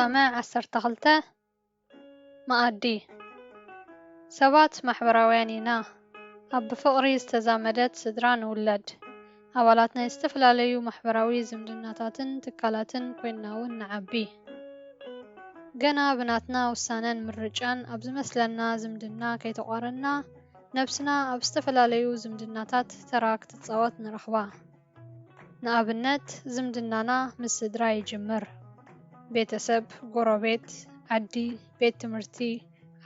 ዓሰርተ ክልተ። መኣዲ። ሰባት ማሕበራውያን ኢና። ኣብ ብፍቕሪ ዝተዛመደት ስድራ ንውለድ። ኣባላት ናይ ዝተፈላለዩ ማሕበራዊ ዝምድናታትን ትካላትን ኮይንና እውን ንዓቢ። ገና ብናትና ውሳነን ምርጫን ኣብ ዝመስለና ዝምድና ከይተቋረና፣ ነብስና ኣብ ዝተፈላለዩ ዝምድናታት ተራ ክትጻወት ንረኽባ። ንኣብነት፣ ዝምድናና ምስ ስድራ ይጅምር። ቤተሰብ፣ ጎረቤት፣ ዓዲ፣ ቤት ትምህርቲ፣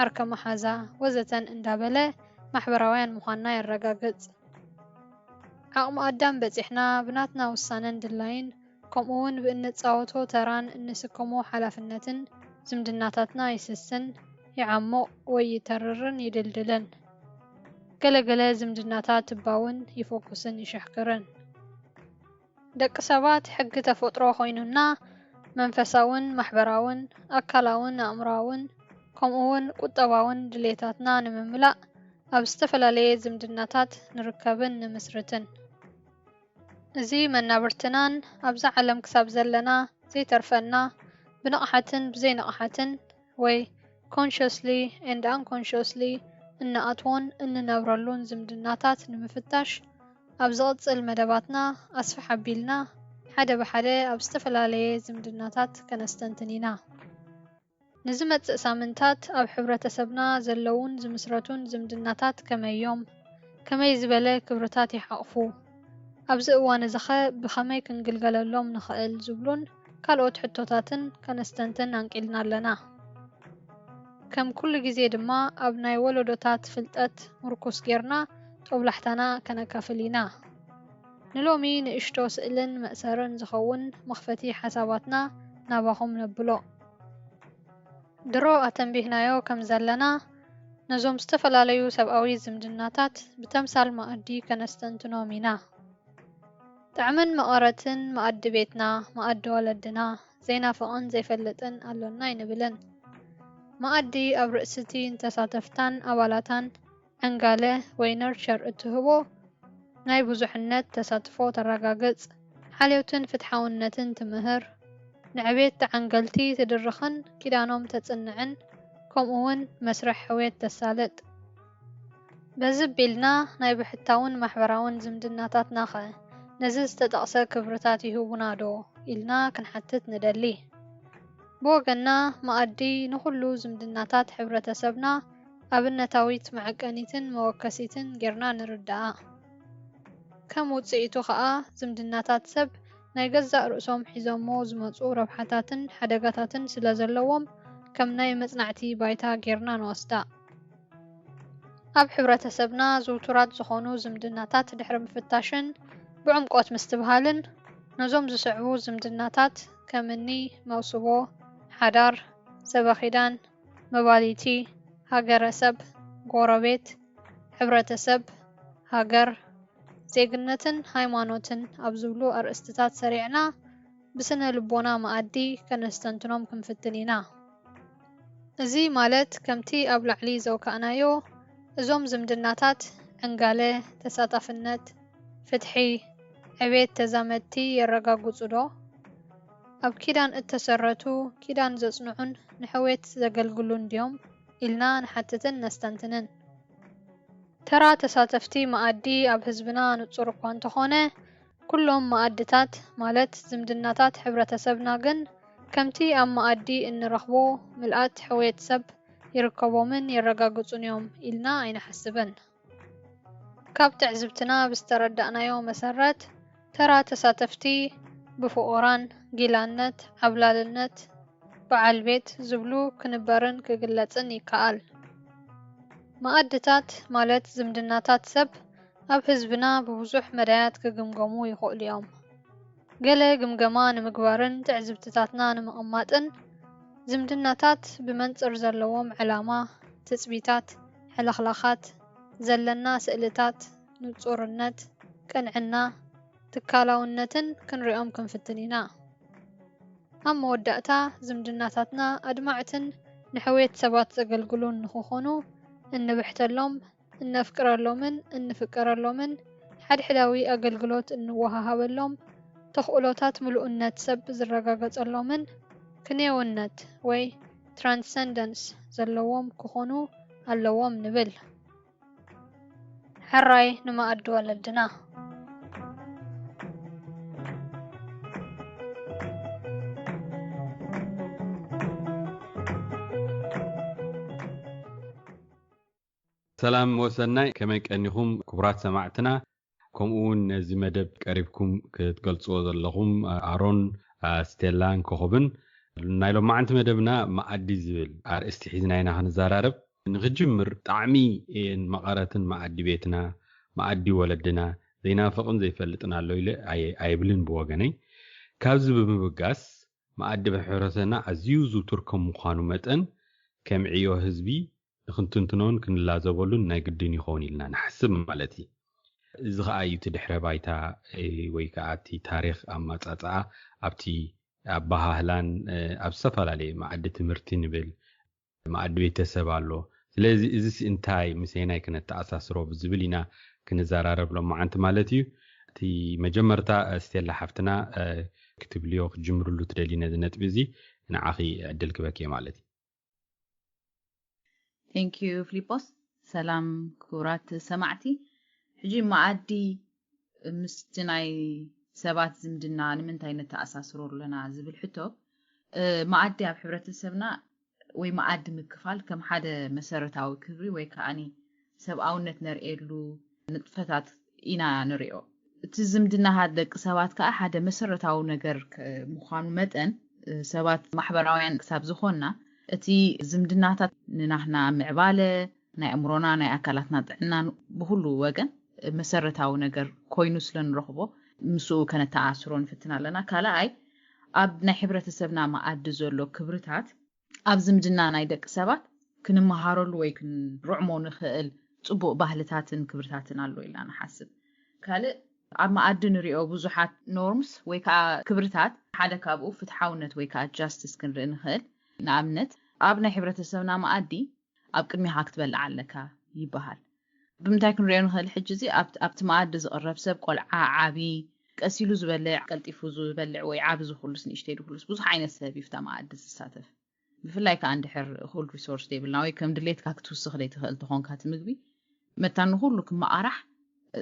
ዓርከ መሓዛ ወዘተን እንዳበለ ማሕበራውያን ምዃንና የረጋግጽ። ዓቕሚ ኣዳም በጺሕና ብናትና ውሳነን ድላይን፣ ከምኡውን ብእንጻወቶ ተራን እንስከሞ ሓላፍነትን ዝምድናታትና ይስስን፣ ይዓሙቕ ወይ ይተርርን ይድልድልን። ገለ ገለ ዝምድናታት ትባውን ይፈኩስን ይሽሕክርን። ደቂ ሰባት ሕጊ ተፈጥሮ ኮይኑና፣ መንፈሳውን ማሕበራውን ኣካላውን ኣእምሮኣውን ከምኡውን ቁጠባውን ድሌታትና ንምምላእ ኣብ ዝተፈላለየ ዝምድናታት ንርከብን ንምስርትን። እዚ መናብርትናን ኣብዛ ዓለም ክሳብ ዘለና ዘይተርፈና ብንቕሓትን ብዘይንቕሓትን ወይ consciously and unconsciously እንኣትዎን እንነብረሉን ዝምድናታት ንምፍታሽ ኣብ ዝቕጽል መደባትና ኣስፍሕ ኣቢልና ሓደ ብሓደ ኣብ ዝተፈላለየ ዝምድናታት ከነስተንትን ኢና። ንዝመጽእ ሳምንታት ኣብ ሕብረተሰብና ዘለዉን ዝምስረቱን ዝምድናታት ከመይ እዮም? ከመይ ዝበለ ክብርታት ይሓቑፉ? ኣብዚ እዋን እዚኸ ብኸመይ ክንግልገለሎም ንኽእል ዝብሉን ካልኦት ሕቶታትን ከነስተንትን ኣንቂልና ኣለና። ከም ኩሉ ግዜ ድማ ኣብ ናይ ወለዶታት ፍልጠት ምርኩስ ጌርና ጦብላሕታና ከነካፍል ኢና። ንሎሚ ንእሽቶ ስእልን መእሰርን ዝኸውን መኽፈቲ ሓሳባትና ናባኹም ነብሎ። ድሮ ኣተንቢህናዮ ከም ዘለና፣ ነዞም ዝተፈላለዩ ሰብኣዊ ዝምድናታት ብተምሳል መኣዲ ከነስተንትኖም ኢና። ጥዕምን መቐረትን መኣዲ ቤትና፣ መኣዲ ወለድና፣ ዘይናፍቕን ዘይፈልጥን ኣሎና ኣይንብልን። መኣዲ ኣብ ርእሲ እቲ ንተሳተፍታን ኣባላታን ዕንጋለ ወይ ነርቸር እትህቦ ናይ ብዙሕነት ተሳትፎ ተረጋግጽ፣ ሓልዮትን ፍትሓውነትን ትምህር፣ ንዕቤት ተዓንገልቲ ትድርኽን ኪዳኖም ተጽንዕን፣ ከምኡውን መስርሕ ሕውየት ተሳልጥ። በዚ ቢልና ናይ ብሕታውን ማሕበራውን ዝምድናታትናኸ ነዚ ዝተጠቕሰ ክብርታት ይህቡና ዶ ኢልና ክንሓትት ንደሊ። ብወገንና መኣዲ ንኹሉ ዝምድናታት ሕብረተሰብና ኣብነታዊት መዐቀኒትን መወከሲትን ጌርና ንርድኣ። ከም ውጽኢቱ ኸኣ ዝምድናታት ሰብ ናይ ገዛእ ርእሶም ሒዞሞ ዝመጹ ረብሓታትን ሓደጋታትን ስለ ዘለዎም ከም ናይ መጽናዕቲ ባይታ ጌርና ንወስዳ። ኣብ ሕብረተሰብና ዝውቱራት ዝኾኑ ዝምድናታት ድሕሪ ምፍታሽን ብዕምቆት ምስትብሃልን ነዞም ዝስዕቡ ዝምድናታት ከም እኒ መውስቦ፣ ሓዳር፣ ሰበኺዳን፣ መባሊቲ፣ ሃገረሰብ፣ ጎረቤት፣ ሕብረተሰብ፣ ሃገር፣ ዜግነትን ሃይማኖትን ኣብ ዝብሉ ኣርእስትታት ሰሪዕና ብስነ ልቦና መኣዲ ከነስተንትኖም ክንፍትን ኢና። እዚ ማለት ከምቲ ኣብ ላዕሊ ዘውካእናዮ እዞም ዝምድናታት ዕንጋለ፣ ተሳታፍነት፣ ፍትሒ፣ ዕቤት ተዛመድቲ የረጋግጹ ዶ? ኣብ ኪዳን እተሰረቱ ኪዳን ዘጽንዑን ንሕውየት ዘገልግሉን ድዮም ኢልና ንሓትትን ነስተንትንን። ተራ ተሳተፍቲ መኣዲ ኣብ ህዝብና ንጹር እኳ እንተኾነ፣ ኩሎም መኣድታት ማለት ዝምድናታት ሕብረተሰብና ግን ከምቲ ኣብ መኣዲ እንረኽቦ ምልኣት ሕውየት ሰብ ይርከቦምን የረጋግጹን እዮም ኢልና ኣይንሓስብን። ካብ ትዕዝብትና ብዝተረዳእናዮ መሰረት፣ ተራ ተሳተፍቲ ብፍቑራን፣ ጊላነት፣ ዓብላልነት፣ በዓል ቤት ዝብሉ ክንበርን ክግለጽን ይከኣል። መኣድታት ማለት ዝምድናታት ሰብ ኣብ ህዝብና ብብዙሕ መዳያት ክግምገሙ ይኽእሉ እዮም። ገለ ግምገማ ንምግባርን ትዕዝብትታትና ንምቕማጥን፣ ዝምድናታት ብመንጽር ዘለዎም ዕላማ፣ ትጽቢታት፣ ሕልኽላኻት፣ ዘለና ስእልታት፣ ንጹርነት፣ ቅንዕና፣ ትካላውነትን ክንሪኦም ክንፍትን ኢና። ኣብ መወዳእታ፣ ዝምድናታትና ኣድማዕትን ንሕውየት ሰባት ዘገልግሉን ንኽኾኑ እንብሕተሎም፣ እነፍቅረሎምን እንፍቀረሎምን፣ ሓድሕዳዊ ኣገልግሎት እንወሃሃበሎም፣ ተኽእሎታት ምሉእነት ሰብ ዝረጋገጸሎምን ክንየውነት ወይ ትራንሰንደንስ ዘለዎም ክኾኑ ኣለዎም ንብል። ሕራይ ንመኣዲ ወለድና። ሰላም ወሰናይ፣ ከመይ ቀኒኹም ክቡራት ሰማዕትና? ከምኡ እውን ነዚ መደብ ቀሪብኩም ክትገልጽዎ ዘለኹም ኣሮን፣ ስቴላን ኮኾብን፣ ናይ ሎማዓንቲ መደብና መኣዲ ዝብል ኣርእስቲ ሒዝና ኢና ክንዘራረብ። ንክጅምር ጣዕሚ መቐረትን መኣዲ ቤትና፣ መኣዲ ወለድና ዘይናፍቕን ዘይፈልጥን ኣሎ ኢለ ኣይብልን ብወገነይ። ካብዚ ብምብጋስ መኣዲ ብሕብረተሰብና ኣዝዩ ዝውቱር ከም ምዃኑ መጠን ከም ዕዮ ህዝቢ ንክንትንትኖን ክንላዘበሉን ናይ ግድን ይኸውን ኢልና ንሓስብ ማለት እዩ። እዚ ከዓ እዩ እቲ ድሕረ ባይታ ወይ ከዓ እቲ ታሪክ ኣመፃፅኣ ኣብቲ ኣበሃህላን ኣብ ዝተፈላለየ መኣዲ ትምህርቲ ንብል መኣዲ ቤተሰብ ኣሎ። ስለዚ እዚስ እንታይ ምስናይ ክነተኣሳስሮ ብዝብል ኢና ክንዘራረብ ሎማዓንቲ ማለት እዩ። እቲ መጀመርታ ስቴላ ሓፍትና ክትብልዮ ክትጅምርሉ ትደሊ ነዚ ነጥቢ እዚ ንዓኺ ዕድል ክበክ ማለት እዩ። Thank you ፊሊጶስ። ሰላም ክቡራት ሰማዕቲ። ሕጂ መኣዲ ምስቲ ናይ ሰባት ዝምድና ንምንታይ ነተኣሳስሮ ኣለና ዝብል ሕቶ፣ መኣዲ ኣብ ሕብረተሰብና ወይ መኣዲ ምክፋል ከም ሓደ መሰረታዊ ክብሪ ወይ ከዓኒ ሰብኣውነት ነርእየሉ ንጥፈታት ኢና ንሪኦ። እቲ ዝምድናታት ደቂ ሰባት ከዓ ሓደ መሰረታዊ ነገር ምዃኑ መጠን፣ ሰባት ማሕበራውያን ክሳብ ዝኾንና፣ እቲ ዝምድናታት ንናህና ምዕባለ፣ ናይ ኣእምሮና፣ ናይ ኣካላትና ጥዕናን ብኹሉ ወገን መሰረታዊ ነገር ኮይኑ ስለ ንረኽቦ ምስኡ ከነተኣስሮ ንፍትን ኣለና። ካልኣይ፣ ኣብ ናይ ሕብረተሰብና መኣዲ ዘሎ ክብርታት ኣብ ዝምድና ናይ ደቂ ሰባት ክንመሃረሉ ወይ ክንርዕሞ ንኽእል ጽቡቕ ባህልታትን ክብርታትን ኣሎ ኢልና ንሓስብ። ካልእ፣ ኣብ መኣዲ ንሪኦ ብዙሓት ኖርምስ ወይ ከዓ ክብርታት፣ ሓደ ካብኡ ፍትሓውነት ወይ ከዓ ጃስቲስ ክንርኢ ንኽእል። ንኣብነት፣ ኣብ ናይ ሕብረተሰብና መኣዲ ኣብ ቅድሚኻ ክትበልዕ ኣለካ ይበሃል። ብምንታይ ክንሪኦ ንኽእል? ሕጂ እዚ ኣብቲ መኣዲ ዝቕረብ ሰብ፣ ቆልዓ፣ ዓቢ፣ ቀስ ኢሉ ዝበልዕ፣ ቀልጢፉ ዝበልዕ ወይ ዓቢ ዝኹሉስ ንእሽተይ ዝኹሉስ ብዙሕ ዓይነት ሰብ እዩ ኣብታ መኣዲ ዝሳተፍ። ብፍላይ ከዓ እንድሕር እኹል ሪሶርስ ዘይብልና ወይ ከም ድሌትካ ክትውስኽ ዘይትኽእል ተኾንካ እቲ ምግቢ መታን ንኹሉ ክመቓራሕ፣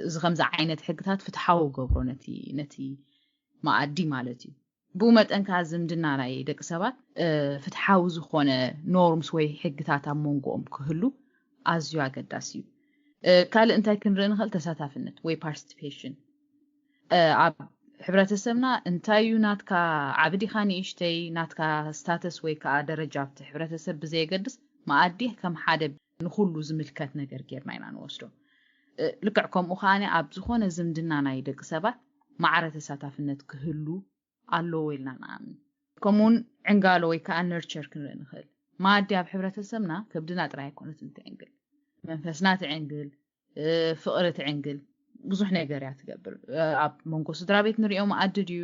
እዚ ከምዚ ዓይነት ሕግታት ፍትሓዊ ገብሮ ነቲ ነቲ መኣዲ ማለት እዩ። ብኡ መጠን ከዓ ዝምድና ናይ ደቂ ሰባት ፍትሓዊ ዝኾነ ኖርምስ ወይ ሕግታት ኣብ መንጎኦም ክህሉ ኣዝዩ ኣገዳሲ እዩ። ካልእ እንታይ ክንርኢ ንኽእል? ተሳታፍነት ወይ ፓርቲሲፔሽን ኣብ ሕብረተሰብና እንታይ እዩ ናትካ ዓቢ ዲኻ ንእሽተይ፣ ናትካ ስታተስ ወይ ከዓ ደረጃ ኣብቲ ሕብረተሰብ ብዘየገድስ መኣዲ ከም ሓደ ንኹሉ ዝምልከት ነገር ጌርና ኢና ንወስዶ። ልክዕ ከምኡ ከዓኒ ኣብ ዝኾነ ዝምድና ናይ ደቂ ሰባት ማዕረ ተሳታፍነት ክህሉ ኣለዎ ኢልና ንኣምን። ከምኡውን ዕንጋሎ ወይ ከዓ ነርቸር ክንርኢ ንኽእል። መኣዲ ኣብ ሕብረተሰብና ከብድና ጥራይ ኣይኮነትን ትዕንግል፣ መንፈስና ትዕንግል፣ ፍቕሪ ትዕንግል፣ ብዙሕ ነገር እያ ትገብር። ኣብ መንጎ ስድራ ቤት ንሪኦ መኣዲ ድዩ፣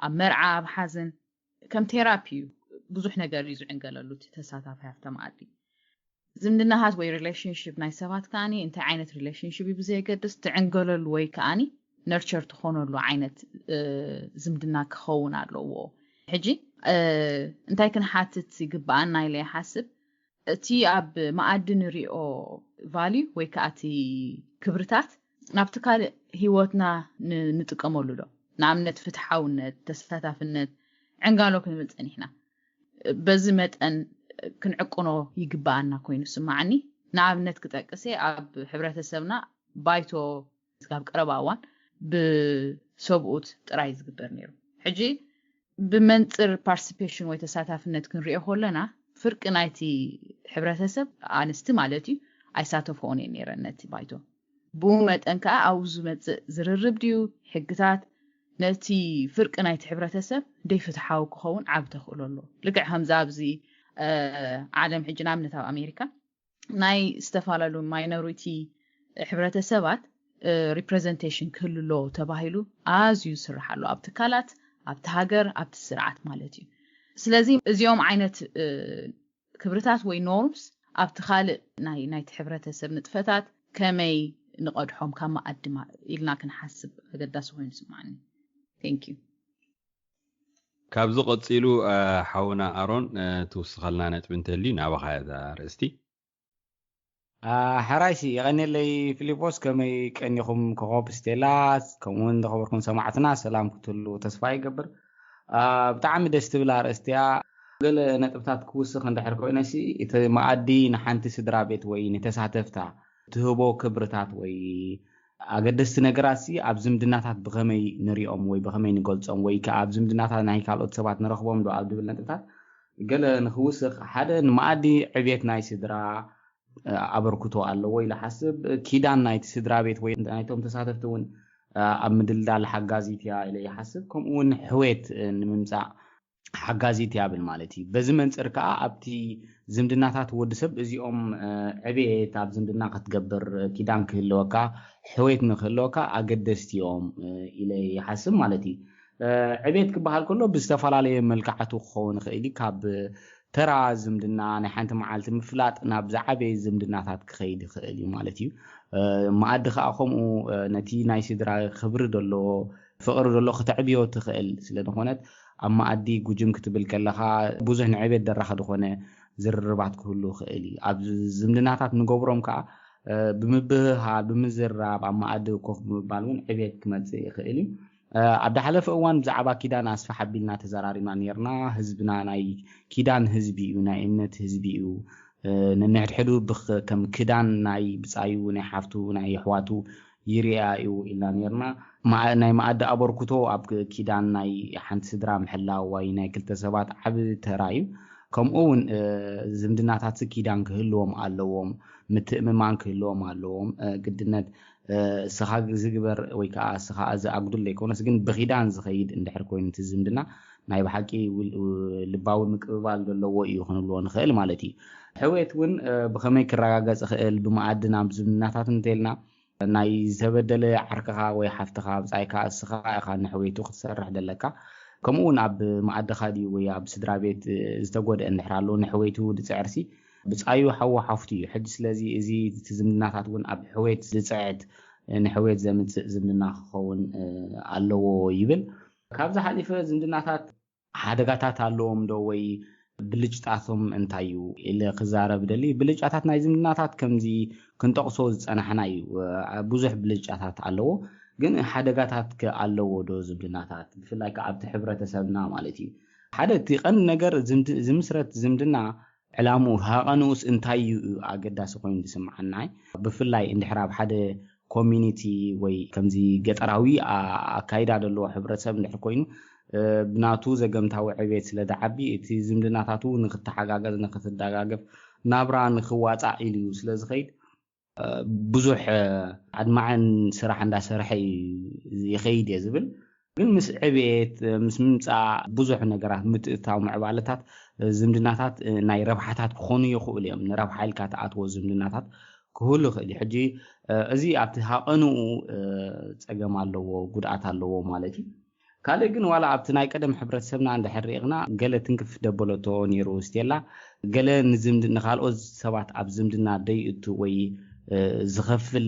ኣብ መርዓ፣ ኣብ ሓዘን፣ ከም ቴራፒ እዩ። ብዙሕ ነገር እዩ ዝዕንገለሉ እቲ ተሳታፋይ ኣብቲ መኣዲ። ዝምድናታት ወይ ሪሌሽንሽፕ ናይ ሰባት ከዓኒ እንታይ ዓይነት ሪሌሽንሽፕ እዩ ብዘየገድስ ትዕንገለሉ ወይ ከዓኒ ነርቸር ትኾነሉ ዓይነት ዝምድና ክኸውን ኣለዎ። ሕጂ እንታይ ክንሓትት ይግብኣና ኢለ ይሓስብ? እቲ ኣብ መኣዲ ንሪኦ ቫልዩ ወይ ከዓ እቲ ክብርታት ናብቲ ካልእ ህይወትና ንጥቀመሉ ዶ? ንኣብነት ፍትሓውነት፣ ተሳታፍነት፣ ዕንጋሎ ክንብል ፀኒሕና። በዚ መጠን ክንዕቅኖ ይግብኣና ኮይኑ ስማዓኒ። ንኣብነት ክጠቅስ እየ፣ ኣብ ሕብረተሰብና ባይቶ ካብ ቀረባ እዋን ብሰብኡት ጥራይ ዝግበር ነይሩ። ሕጂ ብመንፅር ፓርቲሲፔሽን ወይ ተሳታፍነት ክንሪኦ ከለና ፍርቂ ናይቲ ሕብረተሰብ ኣንስቲ ማለት እዩ ኣይሳተፍኦን እየ ነይረን ነቲ ባይቶ። ብኡ መጠን ከዓ ኣብኡ ዝመፅእ ዝርርብ ድዩ ሕግታት ነቲ ፍርቂ ናይቲ ሕብረተሰብ ደይፍትሓዊ ክኸውን ዓቢ ተኽእሎ ኣሎ። ልክዕ ከምዚ ኣብዚ ዓለም ሕጂ ንኣብነት ኣብ ኣሜሪካ ናይ ዝተፈላለዩ ማይኖሪቲ ሕብረተሰባት ሪፕሬዘንቴሽን ክህሉ ኣለዎ ተባሂሉ ኣዝዩ ዝስራሕ ኣሎ ኣብ ትካላት፣ ኣብቲ ሃገር፣ ኣብቲ ስርዓት ማለት እዩ። ስለዚ እዚኦም ዓይነት ክብርታት ወይ ኖርምስ ኣብቲ ካልእ ናይ ናይቲ ሕብረተሰብ ንጥፈታት ከመይ ንቐድሖም ካብ መኣዲ ኢልና ክንሓስብ ኣገዳሲ ኮይኑ ይስምዓኒ። Thank you። ካብዚ ቀጺሉ ሓውና ኣሮን ትውስኸልና ነጥቢ እንተልዩ ናባኻ እያ እዛ ኣርእስቲ። ሓራይሲ የቐንየለይ ፊሊፖስ፣ ከመይ ቀኒኹም ኮኾብ ስቴላ፣ ከምኡውን ዝኸበርኩም ሰማዕትና ሰላም ክትህሉ ተስፋ ይገብር። ብጣዕሚ ደስ ትብል ኣርእስቲ እያ። ገለ ነጥብታት ክውስኽ እንድሕር ኮይነሲ፣ እቲ መኣዲ ንሓንቲ ስድራ ቤት ወይ ንተሳተፍታ ትህቦ ክብርታት ወይ ኣገደስቲ ነገራት ሲ ኣብ ዝምድናታት ብኸመይ ንሪኦም ወይ ብኸመይ ንገልጾም ወይ ከዓ ኣብ ዝምድናታት ናይ ካልኦት ሰባት ንረኽቦም ዶ ኣብ ዝብል ነጥብታት ገለ ንኽውስኽ፣ ሓደ ንመኣዲ ዕቤት ናይ ስድራ ኣበርክቶ ኣለዎ ኢለ ሓስብ። ኪዳን ናይቲ ስድራ ቤት ወይ ናይቶም ተሳተፍቲ እውን ኣብ ምድልዳል ሓጋዚት እያ ኢለ ይሓስብ። ከምኡ እውን ሕዌት ንምምፃእ ሓጋዚት እያ ብል ማለት እዩ። በዚ መንፅር ከዓ ኣብቲ ዝምድናታት ወዲ ሰብ እዚኦም ዕቤት ኣብ ዝምድና ክትገብር ኪዳን ክህልወካ ሕዌት ንክህልወካ ኣገደስቲ እዮም ኢለ ይሓስብ ማለት እዩ። ዕቤት ክበሃል ከሎ ብዝተፈላለየ መልክዓቱ ክኸውን ይኽእል እዩ። ካብ ተራ ዝምድና ናይ ሓንቲ መዓልቲ ምፍላጥ ናብ ዝዓበየ ዝምድናታት ክኸይድ ይኽእል እዩ ማለት እዩ። መኣዲ ከዓ ከምኡ ነቲ ናይ ስድራ ክብሪ ደሎ ፍቕሪ ደሎ ክተዕብዮ ትኽእል ስለ ዝኾነት ኣብ መኣዲ ጉጅም ክትብል ከለኻ ብዙሕ ንዕቤት ደራኺ ዝኾነ ዝርርባት ክህሉ ይኽእል እዩ። ኣብ ዝምድናታት ንገብሮም ከዓ ብምብህሃል ብምዝራብ ኣብ መኣዲ ኮፍ ብምባል እውን ዕቤት ክመፅእ ይኽእል እዩ። ኣብ ዝሓለፈ እዋን ብዛዕባ ኪዳን ኣስፋሕ ኣቢልና ተዘራሪብና ነርና። ህዝብና ናይ ኪዳን ህዝቢ እዩ፣ ናይ እምነት ህዝቢ እዩ። ነንሕድሕዱ ከም ክዳን ናይ ብፃዩ ናይ ሓፍቱ ናይ ኣሕዋቱ ይርኣ እዩ ኢልና ነርና። ናይ መኣዲ ኣበርክቶ ኣብ ኪዳን ናይ ሓንቲ ስድራ ምሕላው ወይ ናይ ክልተ ሰባት ዓቢ ተራ እዩ። ከምኡ እውን ዝምድናታት ኪዳን ክህልዎም ኣለዎም፣ ምትእምማን ክህልዎም ኣለዎም። ግድነት እስኻ ዝግበር ወይ ከዓ እስኻ እዚ ኣጉድል ዘይኮነስ ግን ብኪዳን ዝኸይድ እንድሕር ኮይኑ እቲ ዝምድና ናይ ብሓቂ ልባዊ ምቅብባል ዘለዎ እዩ ክንብልዎ ንኽእል ማለት እዩ። ሕውየት እውን ብኸመይ ክረጋገፅ ይኽእል? ብመኣዲ ናብ ዝምድናታት እንተልና ናይ ዝተበደለ ዓርክኻ ወይ ሓፍትኻ ብፃይካ እስኻ ኢኻ ንሕውየቱ ክትሰርሕ ደለካ። ከምኡ እውን ኣብ መኣድኻ ድዩ ወይ ኣብ ስድራ ቤት ዝተጎድአ እንድሕር ኣሎ ንሕውየቱ ድፅዕርሲ ብፃዩ ሓዉ ሓፍቱ እዩ። ሕጂ ስለዚ እዚ እቲ ዝምድናታት እውን ኣብ ሕውየት ዝፅዕት ንሕውየት ዘምፅእ ዝምድና ክኸውን ኣለዎ ይብል። ካብዚ ሓሊፈ ዝምድናታት ሓደጋታት ኣለዎም ዶ ወይ ብልጭታቶም እንታይ እዩ ኢለ ክዛረብ ደሊ። ብልጫታት ናይ ዝምድናታት ከምዚ ክንጠቕሶ ዝፀናሕና እዩ። ብዙሕ ብልጫታት ኣለዎ፣ ግን ሓደጋታት ከ ኣለዎ ዶ ዝምድናታት ብፍላይ ከዓ ኣብቲ ሕብረተሰብና ማለት እዩ። ሓደ እቲ ቀንዲ ነገር ዝምስረት ዝምድና ዕላምኡ ሃቐንኡስ እንታይ እዩ ኣገዳሲ ኮይኑ ዝስምዓናይ። ብፍላይ እንድሕር ኣብ ሓደ ኮሚኒቲ ወይ ከምዚ ገጠራዊ ኣካይዳ ዘለዎ ሕብረተሰብ እንድሕር ኮይኑ ብናቱ ዘገምታዊ ዕቤት ስለ ዝዓቢ እቲ ዝምድናታቱ ንክተሓጋገዝ ንክትደጋገፍ ናብራ ንክዋፃእ ኢሉ እዩ ስለ ዝኸይድ ብዙሕ ኣድማዕን ስራሕ እንዳሰርሐ ይኸይድ እየ ዝብል። ግን ምስ ዕቤት ምስ ምምፃእ ብዙሕ ነገራት ምትእታው ምዕባለታት ዝምድናታት ናይ ረብሓታት ክኾኑ ይኽእሉ እዮም። ንረብሓ ኢልካ ትኣትዎ ዝምድናታት ክህሉ ይኽእል እዩ። ሕጂ እዚ ኣብቲ ሃቐንኡ ፀገም ኣለዎ፣ ጉድኣት ኣለዎ ማለት እዩ። ካልእ ግን ዋላ ኣብቲ ናይ ቀደም ሕብረተሰብና እንድሕር ሪኢቕና ገለ ትንክፍ ደበለቶ ነይሩ ስቴላ፣ ገለ ንዝምድ ንካልኦት ሰባት ኣብ ዝምድና ደይእቱ ወይ ዝኸፍል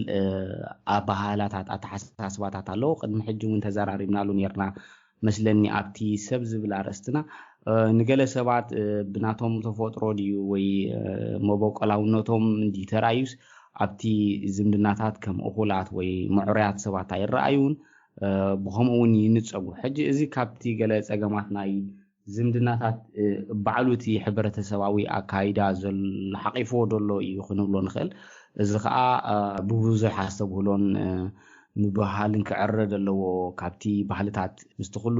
ኣባህላታት ኣተሓሳስባታት ኣለዎ። ቅድሚ ሕጂ እውን ተዘራሪብናሉ ነርና መስለኒ ኣብቲ ሰብ ዝብል ኣርእስትና። ንገለ ሰባት ብናቶም ተፈጥሮ ድዩ ወይ መበቆላውነቶም እንዲ ተራእዩስ ኣብቲ ዝምድናታት ከም እኹላት ወይ ምዕሩያት ሰባት ኣይረኣዩን። ብኸምኡ እውን ይንፀጉ። ሕጂ እዚ ካብቲ ገለ ፀገማት ናይ ዝምድናታት ባዕሉ እቲ ሕብረተሰባዊ ኣካይዳ ሓቂፍዎ ደሎ እዩ ክንብሎ ንኽእል። እዚ ከዓ ብብዙሕ ኣስተብህሎን ምብህሃልን ክዕረ ደለዎ። ካብቲ ባህልታት ምስቲ ኩሉ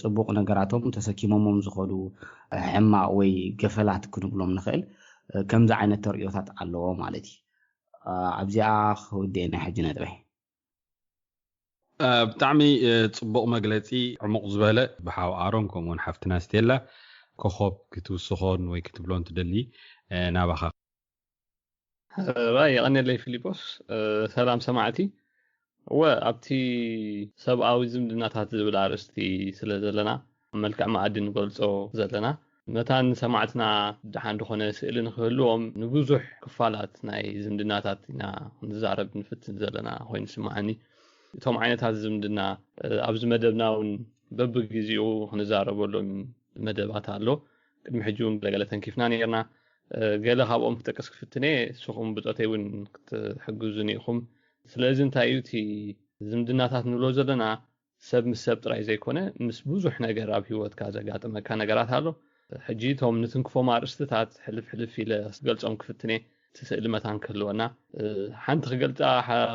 ፅቡቕ ነገራቶም ተሰኪሞሞም ዝኸዱ ሕማቕ ወይ ገፈላት ክንብሎም ንኽእል ከምዚ ዓይነት ተርእዮታት ኣለዎ ማለት እዩ። ኣብዚኣ ክውድእ ናይ ሕጂ ነጥበይ። ብጣዕሚ ፅቡቕ መግለፂ፣ ዕሙቕ ዝበለ ብሓው ኣሮን ከምኡውን ሓፍትና ስቴላ ኮኾብ ክትውስኾን ወይ ክትብሎን ትደሊ ናባኻ። ራይ የቐንየለይ ፊሊፖስ። ሰላም ሰማዕቲ። እወ ኣብቲ ሰብኣዊ ዝምድናታት ዝብል ኣርእስቲ ስለ ዘለና መልክዕ መኣዲ ንገልጾ ዘለና መታን ሰማዕትና ደሓን ዝኾነ ስእሊ ንክህልዎም ንብዙሕ ክፋላት ናይ ዝምድናታት ኢና ንዛረብ ንፍትን ዘለና ኮይኑ ስምዓኒ። እቶም ዓይነታት ዝምድና ኣብዚ መደብና እውን በብግዜኡ ክንዛረበሎም መደባት ኣሎ። ቅድሚ ሕጂ እውን ገለገለ ተንኪፍና ነርና። ገለ ካብኦም ክጠቅስ ክፍትነ፣ ንስኹም ብፆተይ እውን ክትሕግዙኒ ኢኹም። ስለዚ እንታይ እዩ እቲ ዝምድናታት ንብሎ ዘለና፣ ሰብ ምስ ሰብ ጥራይ ዘይኮነ፣ ምስ ብዙሕ ነገር ኣብ ህይወትካ ዘጋጥመካ ነገራት ኣሎ። ሕጂ እቶም ንትንክፎም ኣርእስትታት ሕልፍ ሕልፍ ኢለ ክገልጾም ክፍትነ፣ እቲ ስእሊ መታን ክህልወና። ሓንቲ ክገልጻ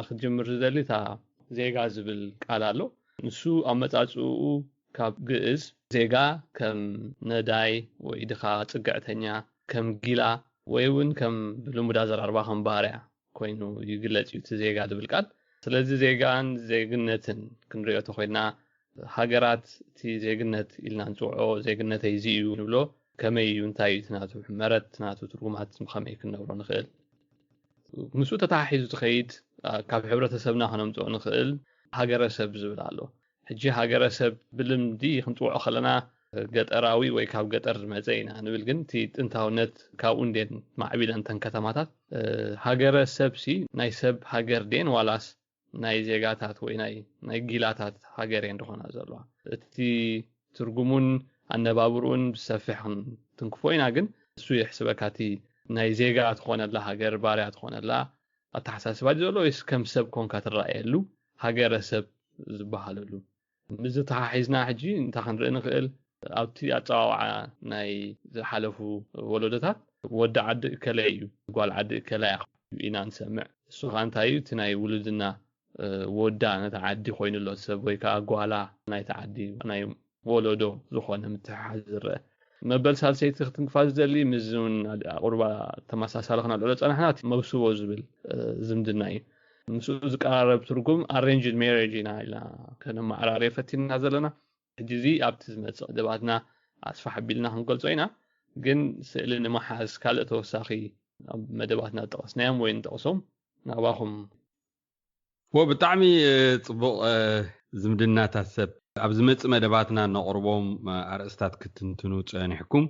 ክትጅምር ዝደሊ እታ ዜጋ ዝብል ቃል ኣሎ። ንሱ ኣመጻጽኡ ካብ ግእዝ ዜጋ ከም ነዳይ ወይ ድኻ ጽግዕተኛ፣ ከም ጊላ ወይ እውን ከም ብልሙድ ኣዘራርባ ከም ባርያ ኮይኑ ይግለጽ እዩ እቲ ዜጋ ዝብል ቃል። ስለዚ ዜጋን ዜግነትን ክንሪኦ ተኾይና፣ ሃገራት እቲ ዜግነት ኢልና ንጽውዖ፣ ዜግነተይ እዚ እዩ ንብሎ፣ ከመይ እዩ፣ እንታይ እዩ እቲ ናቱ ሕመረት፣ ናቱ ትርጉማት ብኸመይ ክንነብሮ ንኽእል? ምስኡ ተተሓሒዙ ትኸይድ፣ ካብ ሕብረተሰብና ከነምጽኦ ንኽእል ሃገረሰብ ዝብል ኣሎ። ሕጂ ሃገረሰብ ብልምዲ ክንጽውዖ ከለና ገጠራዊ ወይ ካብ ገጠር ዝመጸ ኢና ንብል፣ ግን እቲ ጥንታውነት ካብኡ እንዴን ማዕቢለን እተን ከተማታት። ሃገረሰብ ሲ ናይ ሰብ ሃገር ዴን ዋላስ ናይ ዜጋታት ወይ ናይ ናይ ጊላታት ሃገር እየን ዝኾና ዘለዋ? እቲ ትርጉሙን ኣነባብርኡን ብሰፊሕ ክንትንክፎ ኢና፣ ግን እሱ የሕስበካ፣ እቲ ናይ ዜጋ ትኾነላ ሃገር፣ ባርያ ትኾነላ ኣተሓሳስባ ድዩ ዘሎ ወይስ ከም ሰብ ኮንካ ትረኣየሉ ሃገረሰብ ዝበሃለሉ? ምስዚ ተሓሒዝና ሕጂ እንታይ ክንርኢ ንኽእል? ኣብቲ ኣጸዋውዓ ናይ ዝሓለፉ ወለዶታት ወዲ ዓዲ እከለ እዩ፣ ጓል ዓዲ እከላ እያ ኢና ንሰምዕ። እሱ ኸኣ እንታይ እዩ? እቲ ናይ ውሉድና ወዳ ነቲ ዓዲ ኮይኑ ኣሎ ሰብ ወይ ከኣ ጓላ ናይቲ ዓዲ ናይ ወለዶ ዝኾነ ምትሕሓዝ ዝረአ። መበል ሳልሰይቲ ክትንክፋ ዝደሊ ምስዚ እውን ቁርባ ተመሳሳሊ ክነልዕሎ ጸናሕና፣ እቲ መብስቦ ዝብል ዝምድና እዩ። ምስኡ ዝቀራረብ ትርጉም ኣሬንጅድ ሜሬጅ ኢና ኢልና ከነመዓራርዮ ፈቲንና ዘለና። ሕጂ እዚ ኣብቲ ዝመጽእ መደባትና ኣስፋሕ ኣቢልና ክንገልጾ ኢና። ግን ስእሊ ንምሓዝ ካልእ ተወሳኺ ኣብ መደባትና ዝጠቐስናዮም ወይ ንጠቕሶም ናባኹም። ወ ብጣዕሚ ጽቡቕ። ዝምድናታት ሰብ ኣብ ዝመጽእ መደባትና ነቕርቦም ኣርእስታት ክትንትኑ ጸኒሕኩም።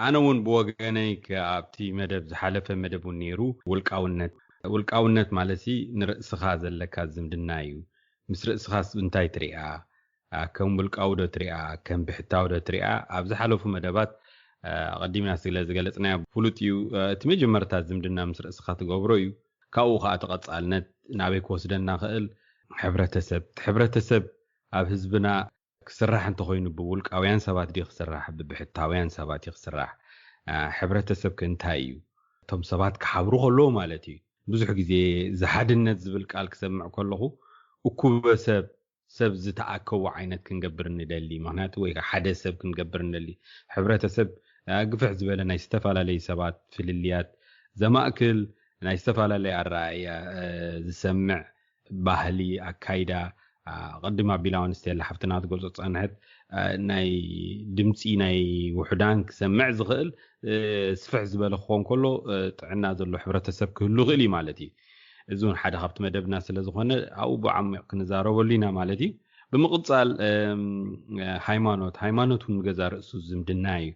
ኣነ እውን ብወገነይ ከ ኣብቲ መደብ፣ ዝሓለፈ መደብ እውን ነይሩ፣ ውልቃውነት። ውልቃውነት ማለት ሲ ንርእስኻ ዘለካ ዝምድና እዩ። ምስ ርእስኻስ እንታይ ትሪኣ? ከም ውልቃዊ ዶ ትሪኣ? ከም ብሕታዊ ዶ ትሪኣ? ኣብ ዝሓለፉ መደባት ኣቐዲምና ስለ ዝገለጽናዮ ፍሉጥ እዩ። እቲ መጀመርታ ዝምድና ምስ ርእስኻ ትገብሮ እዩ። ካብኡ ኸኣ ተቐጻልነት ናበይ ክወስደና ኽእል? ሕብረተሰብ። እቲ ሕብረተሰብ ኣብ ህዝብና ክስራሕ እንተኾይኑ ብውልቃውያን ሰባት ድዩ ክስራሕ? ብብሕታውያን ሰባት እዩ ክስራሕ? ሕብረተሰብ ከ እንታይ እዩ? እቶም ሰባት ክሓብሩ ከለዉ ማለት እዩ። ብዙሕ ግዜ ዝሓድነት ዝብል ቃል ክሰምዕ ከለኹ እኩበ ሰብ፣ ሰብ ዝተኣከቡ ዓይነት ክንገብር ንደሊ። ምኽንያቱ ወይ ሓደ ሰብ ክንገብር ንደሊ። ሕብረተሰብ ግፍሕ ዝበለ ናይ ዝተፈላለዩ ሰባት ፍልልያት ዘማእክል፣ ናይ ዝተፈላለየ ኣረኣእያ ዝሰምዕ፣ ባህሊ፣ ኣካይዳ፣ ቅድም ኣቢላ እውን ስቴላ ሓፍትና ትገልጾ ዝጸንሐት፣ ናይ ድምጺ ናይ ውሑዳን ክሰምዕ ዝኽእል ስፍሕ ዝበለ ክኾን ከሎ ጥዕና ዘሎ ሕብረተሰብ ክህሉ ይኽእል እዩ ማለት እዩ። እዚ እውን ሓደ ካብቲ መደብና ስለ ዝኾነ ኣብኡ ብዓሚቕ ክንዛረበሉ ኢና ማለት እዩ። ብምቕጻል ሃይማኖት፣ ሃይማኖት እውን ንገዛ ርእሱ ዝምድና እዩ።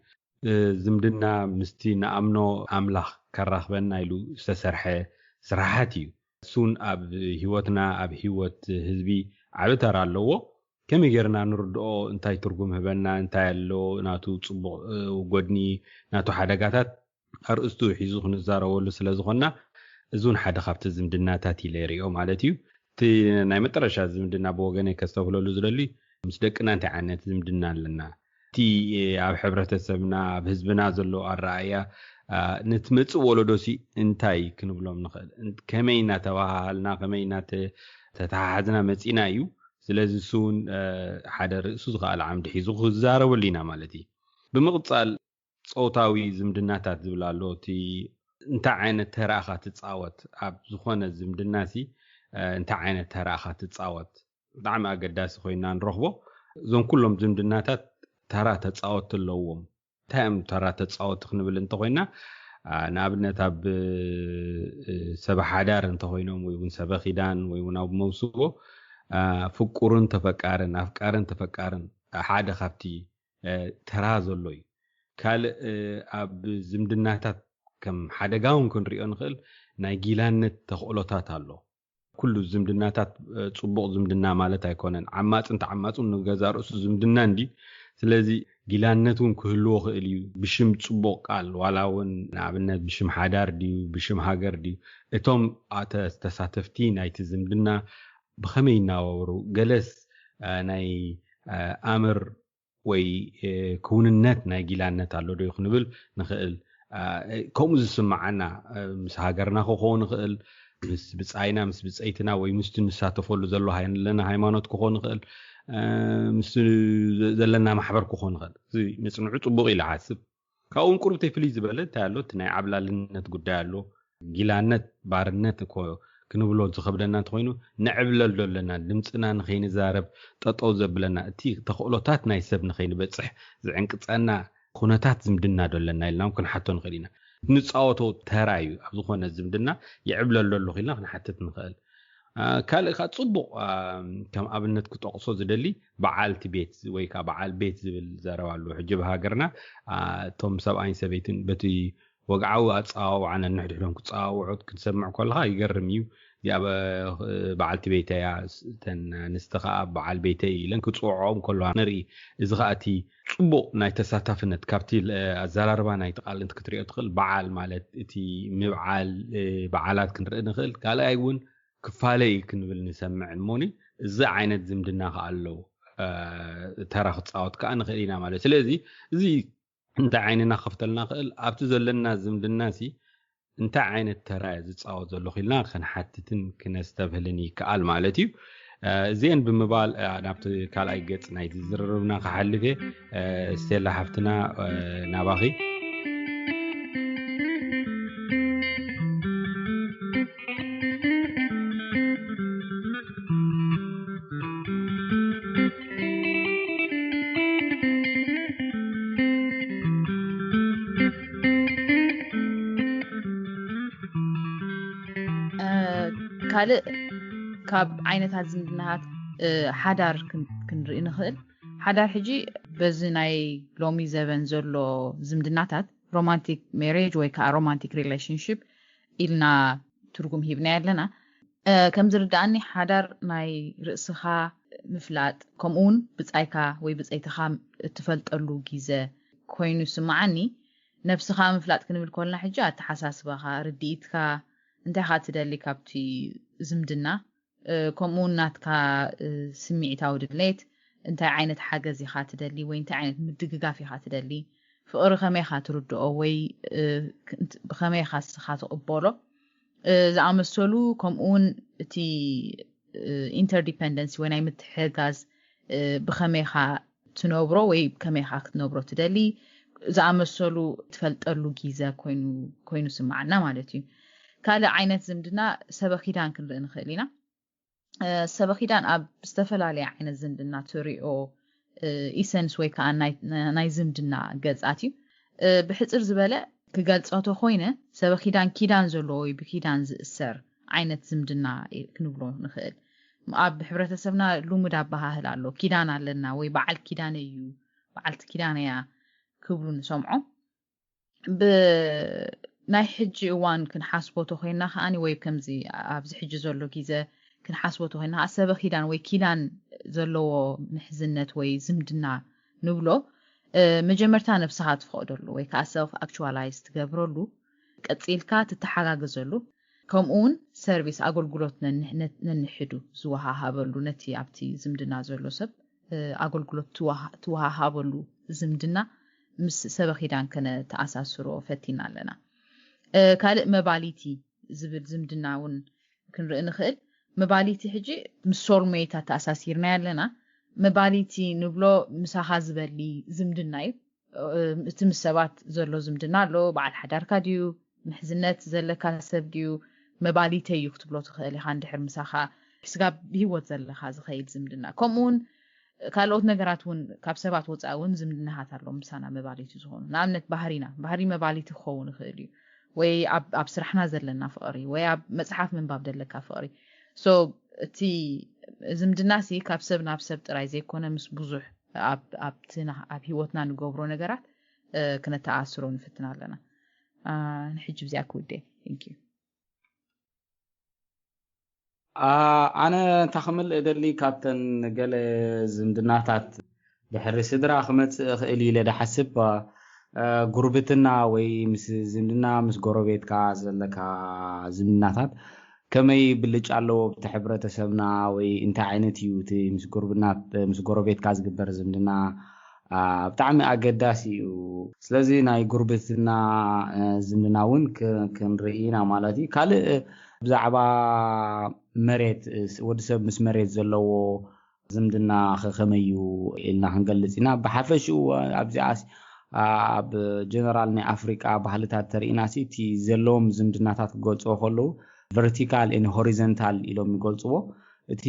ዝምድና ምስቲ ንኣምኖ ኣምላኽ ከራኽበና ኢሉ ዝተሰርሐ ስራሓት እዩ። እሱን ኣብ ህይወትና፣ ኣብ ህይወት ህዝቢ ዓቢ ተራ ኣለዎ። ከመይ ጌርና ንርድኦ? እንታይ ትርጉም ህበና? እንታይ ኣሎ ናቱ ጽቡቕ ጎድኒ፣ ናቱ ሓደጋታት ኣርእስቱ ሒዙ ክንዛረበሉ ስለ ዝኾንና፣ እዚ እውን ሓደ ካብቲ ዝምድናታት ኢለ ይሪኦ ማለት እዩ። እቲ ናይ መጠረሻ ዝምድና ብወገነይ ከስተብህለሉ ዝደሊ፣ ምስ ደቅና እንታይ ዓይነት ዝምድና ኣለና? እቲ ኣብ ሕብረተሰብና፣ ኣብ ህዝብና ዘሎ ኣረኣእያ፣ ነቲ መጽእ ወለዶሲ እንታይ ክንብሎም ንኽእል? ከመይ እናተባሃሃልና፣ ከመይ እናተተሓሓዝና መጺና እዩ። ስለዚ እሱ እውን ሓደ ርእሱ ዝኸኣለ ዓምዲ ሒዙ ክዛረበሉ ኢና ማለት እዩ። ብምቕጻል ጾታዊ ዝምድናታት ዝብል ኣሎ። እቲ እንታይ ዓይነት ተራ ኢኻ ትጻወት? ኣብ ዝኾነ ዝምድናሲ እንታይ ዓይነት ተራ ኢኻ ትጻወት? ብጣዕሚ ኣገዳሲ ኮይና ንረኽቦ። እዞም ኩሎም ዝምድናታት ተራ ተጻወቲ ኣለዎም። እንታይ እዮም ተራ ተጻወቲ ክንብል እንተኾይና፣ ንኣብነት ኣብ ሰበ ሓዳር እንተኾይኖም ወይ እውን ሰበ ኺዳን ወይ እውን ኣብ መውስቦ፣ ፍቁርን ተፈቃርን፣ ኣፍቃርን ተፈቃርን ሓደ ካብቲ ተራ ዘሎ እዩ። ካልእ ኣብ ዝምድናታት ከም ሓደጋ እውን ክንሪኦ ንኽእል ናይ ጊላነት ተኽእሎታት ኣሎ። ኩሉ ዝምድናታት ጽቡቕ ዝምድና ማለት ኣይኮነን። ዓማጽን ተዓማጹን ንገዛ ርእሱ ዝምድና እንዲ። ስለዚ ጊላነት እውን ክህልዎ ክእል እዩ። ብሽም ጽቡቕ ቃል ዋላ እውን ንኣብነት ብሽም ሓዳር ድዩ ብሽም ሃገር ድዩ እቶም ተሳተፍቲ ናይቲ ዝምድና ብኸመይ ይናባበሩ፣ ገለስ ናይ ኣምር ወይ ክውንነት ናይ ጊላነት ኣሎ ዶ ክንብል ንኽእል። ከምኡ ዝስምዓና ምስ ሃገርና ክኸውን ይኽእል፣ ምስ ብፃይና ምስ ብፀይትና ወይ ምስቲ ንሳተፈሉ ዘሎ ለና ሃይማኖት ክኾን ይኽእል፣ ምስ ዘለና ማሕበር ክኾን ይኽእል። እዚ ምፅንዑ ፅቡቕ ኢለ ሓስብ። ካብኡ እውን ቁርብተይ ፍልይ ዝበለ እንታይ ኣሎ? እቲ ናይ ዓብላልነት ጉዳይ ኣሎ። ጊላነት ባርነት እኮ ክንብሎ ዝኸብደና እንተኮይኑ ንዕብለል ዶ ኣለና? ድምፅና ንኸይንዛረብ ጠጠው ዘብለና እቲ ተኽእሎታት ናይ ሰብ ንኸይንበፅሕ ዝዕንቅፀና ኩነታት ዝምድና ዶ ኣለና ኢልና እውን ክንሓቶ ንኽእል ኢና። ንፃወቶ ተራ እዩ። ኣብ ዝኾነ ዝምድና ይዕብለል ዶ ኣለኹ ኢልና ክንሓትት ንኽእል። ካልእ ከዓ ፅቡቕ ከም ኣብነት ክጠቕሶ ዝደሊ በዓልቲ ቤት ወይ ከዓ በዓል ቤት ዝብል ዘረባ ኣሎ። ሕጂ ብሃገርና እቶም ሰብኣይን ሰበይትን በቲ ወግዓዊ ኣፀዋውዓ ነንሕድሕዶም ክፀዋውዑ ክንሰምዕ ከለካ ይገርም እዩ። እዚኣ በዓልቲ ቤተይ እያ፣ እተን ኣንስቲ ከዓ በዓል ቤተይ ኢለን ክፅውዕኦም ከለዋ ንርኢ። እዚ ከዓ እቲ ፅቡቕ ናይ ተሳታፍነት ካብቲ ኣዘራርባ ናይቲ ቃል ክትሪኦ ትኽእል። በዓል ማለት እቲ ምብዓል በዓላት ክንርኢ ንኽእል። ካልኣይ እውን ክፋለይ ክንብል ንሰምዕ እሞኒ። እዚ ዓይነት ዝምድና ከዓ ኣለዎ። ተራ ክፃወት ከዓ ንኽእል ኢና ማለት። ስለዚ እዚ እንታይ ዓይንና ክኸፍተልና ክእል ኣብቲ ዘለና ዝምድና ሲ እንታይ ዓይነት ተራ ዝፃወት ዘለኹ ኢልና ክንሓትትን ክነስተብህልን ይከኣል ማለት እዩ። እዚአን ብምባል ናብቲ ካልኣይ ገፅ ናይ ዝዝርርብና ክሓልፍ እየ። ስቴላ ሓፍትና ናባኺ። ካልእ ካብ ዓይነታት ዝምድናታት ሓዳር ክንርኢ ንኽእል። ሓዳር ሕጂ በዚ ናይ ሎሚ ዘበን ዘሎ ዝምድናታት ሮማንቲክ ሜሬጅ ወይ ከዓ ሮማንቲክ ሪሌሽንሽፕ ኢልና ትርጉም ሂብና ኣለና። ከም ዝርዳእኒ ሓዳር ናይ ርእስኻ ምፍላጥ ከምኡ እውን ብጻይካ ወይ ብጸይትኻ እትፈልጠሉ ግዜ ኮይኑ ይስምዓኒ። ነብስኻ ምፍላጥ ክንብል ከለና ሕጂ ኣተሓሳስባኻ፣ ርድኢትካ፣ እንታይ ኢኻ ትደሊ ካብቲ ዝምድና፣ ከምኡ እውን ናትካ ስምዒታዊ ድሌት፣ እንታይ ዓይነት ሓገዝ ኢኻ ትደሊ ወይ እንታይ ዓይነት ምድግጋፍ ኢኻ ትደሊ፣ ፍቕሪ ከመይ ኢኻ ትርድኦ ወይ ብኸመይ ኢኻ ንስኻ ትቕበሎ ዝኣመሰሉ፣ ከምኡ እውን እቲ ኢንተርዲፐንደንሲ ወይ ናይ ምትሕግጋዝ ብኸመይ ኢኻ ትነብሮ ወይ ከመይ ኢኻ ክትነብሮ ትደሊ ዝኣመሰሉ ትፈልጠሉ ግዜ ኮይኑ ስምዓና ማለት እዩ። ካልእ ዓይነት ዝምድና ሰበ ኪዳን ክንርኢ ንኽእል ኢና። ሰበ ኪዳን ኣብ ዝተፈላለየ ዓይነት ዝምድና ትሪኦ ኢሰንስ ወይ ከዓ ናይ ዝምድና ገፃት እዩ። ብሕፅር ዝበለ ክገልፆ ተኮይነ ሰበ ኪዳን ኪዳን ዘለዎ ወይ ብኪዳን ዝእሰር ዓይነት ዝምድና ክንብሎ ንኽእል። ኣብ ሕብረተሰብና ልሙድ ኣበሃህል ኣሎ፣ ኪዳን ኣለና ወይ በዓል ኪዳን እዩ፣ በዓልቲ ኪዳን እያ ክብሉ ንሰምዖ። ብናይ ሕጂ እዋን ክንሓስቦ ተኮይና ከዓኒ ወይ ከምዚ ኣብዚ ሕጂ ዘሎ ግዜ ክንሓስቦ ተኮይና ከዓ ሰበ ኪዳን ወይ ኪዳን ዘለዎ ምሕዝነት ወይ ዝምድና ንብሎ መጀመርታ ነብስኻ ትፈቕደሉ ወይ ከዓ ሰልፍ ኣክቹዋላይዝ ትገብረሉ፣ ቀፂልካ ትተሓጋገዘሉ፣ ከምኡ እውን ሰርቪስ ኣገልግሎት ነንሕዱ ዝወሃሃበሉ፣ ነቲ ኣብቲ ዝምድና ዘሎ ሰብ ኣገልግሎት ትወሃሃበሉ ዝምድና ምስ ሰበ ኪዳን ከነተኣሳስሮ ፈቲና ኣለና። ካልእ መባሊቲ ዝብል ዝምድና እውን ክንርኢ ንኽእል። መባሊቲ ሕጂ ምስ ሶልሜት ኣተኣሳሲርና ኣለና። መባሊቲ ንብሎ ምሳኻ ዝበሊ ዝምድና እዩ። እቲ ምስ ሰባት ዘሎ ዝምድና ኣሎ፣ በዓል ሓዳርካ ድዩ፣ ምሕዝነት ዘለካ ሰብ ድዩ፣ መባሊተይ እዩ ክትብሎ ትኽእል ኢኻ። እንድሕር ምሳኻ ስጋ ብህይወት ዘለካ ዝኸይድ ዝምድና፣ ከምኡ እውን ካልኦት ነገራት እውን ካብ ሰባት ወፃኢ እውን ዝምድናታት ኣለዉ ምሳና መባሊቲ ዝኾኑ። ንኣብነት ባህሪና፣ ባህሪ መባሊቲ ክኸውን ይኽእል እዩ፣ ወይ ኣብ ስራሕና ዘለና ፍቕሪ ወይ ኣብ መፅሓፍ ምንባብ ዘለካ ፍቕሪ። ሶ እቲ ዝምድና ሲ ካብ ሰብ ናብ ሰብ ጥራይ ዘይኮነ ምስ ብዙሕ ኣብ ኣብቲ ኣብ ህይወትና ንገብሮ ነገራት ክነተኣስሮ ንፍትን ኣለና። ንሕጂ ብዚኣ ክውደ። Thank you። ኣነ እንታ ክምልእ ደሊ ካብተን ገለ ዝምድናታት ድሕሪ ስድራ ክመጽእ እኽእል ኢለ ድሓስብ፣ ጉርብትና ወይ ምስ ዝምድና ምስ ጎረቤትካ ዘለካ ዝምድናታት ከመይ ብልጫ ኣለዎ ኣብቲ ሕብረተሰብና፣ ወይ እንታይ ዓይነት እዩ እቲ ምስ ጉርብና ምስ ጎረቤትካ ዝግበር ዝምድና ብጣዕሚ ኣገዳሲ እዩ። ስለዚ ናይ ጉርብትና ዝምድና እውን ክንርኢ ኢና ማለት እዩ። ካልእ ብዛዕባ መሬት፣ ወዲ ሰብ ምስ መሬት ዘለዎ ዝምድና ከመይ እዩ ኢልና ክንገልጽ ኢና። ብሓፈሽኡ ኣብዚኣ ኣብ ጀነራል ናይ ኣፍሪቃ ባህልታት ተርኢና ሲ እቲ ዘለዎም ዝምድናታት ክገልጽዎ ከለዉ ቨርቲካል ን ሆሪዘንታል ኢሎም ይገልጽዎ። እቲ